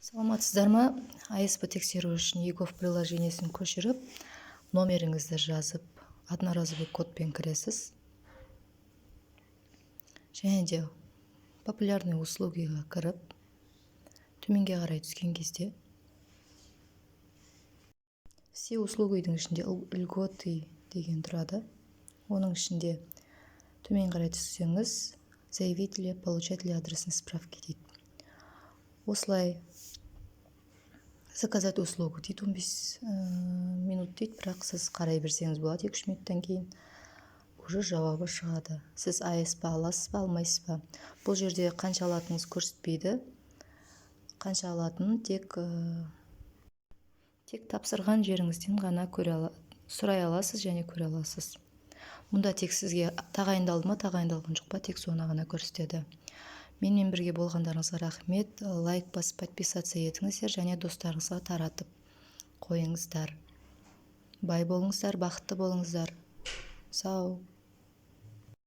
Саламатсыздар ма? АСП тексеру үшін eGov приложениесін көшіріп, номеріңізді жазып, одноразовый кодпен кіресіз және де «Популярные услуги» ға кіріп, төменге қарай түскен кезде «Все услуги» дің ішінде «Льготы» деген тұрады. Оның ішінде төмен қарай түссеңіз, «Заявители, получатели адресной справки» дейді. Осылай «Заказать услугу» дейді, 15 минут дейді, бірақ сіз қарай берсеңіз болады, 2-3 минуттан кейін уже жауабы шығады. Сіз АСП аласыз ба, алмайсыз ба? Бұл жерде қанша алатыныңыз көрсетпейді. Қанша алатынын тек тапсырған жеріңізден ғана көре ала, сұрай аласыз және көре аласыз. Мұнда тек сізге тағайындалды ма, тағайындалған жоқ па, тек соны ғана көрсетеді. Менімен бірге болғандарыңызға рахмет. Лайк басып, подписаться етіңіздер және достарыңызға таратып қойыңыздар. Бай болыңыздар, бақытты болыңыздар, сау.